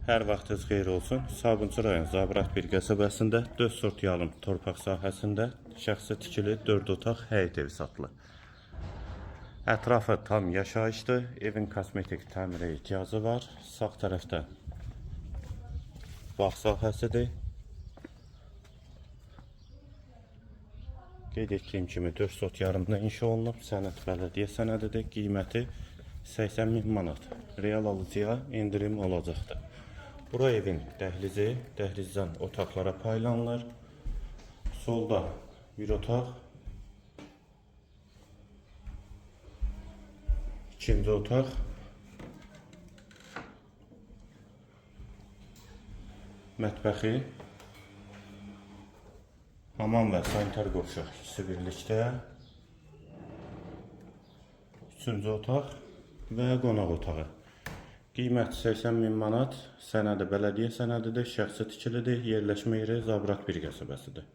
Hər vaxtınız xeyir olsun. Sabunçu rayon Zabrat bir qəsəbəsində 4 sort yarım torpaq sahəsində şəxsi tikili 4 otaq həyət evi satılır. Ətrafı tam yaşayışdır. Evin kosmetik təmirə ehtiyacı var. Sağ tərəfdə bağ sahəsidir. Qeyd etdiyim kimi 4 sot yarımda inşa olunub. Sənəd bələdiyyə sənədidir. Qiyməti 80 min manat. Real alıcıya endirim olacaqdır. Bura evin dəhlizi, dəhlizdən otaqlara paylanılır. Solda bir otaq, ikinci otaq, mətbəxi, hamam və sanitar qovşaq ikisi birlikdə. Üçüncü otaq və qonaq otağı. Qiymət 80 min manat, sənədi bələdiyyə sənədidir, şəxsi tikilidir, yerləşmə yeri Zabrat bir qəsəbəsidir.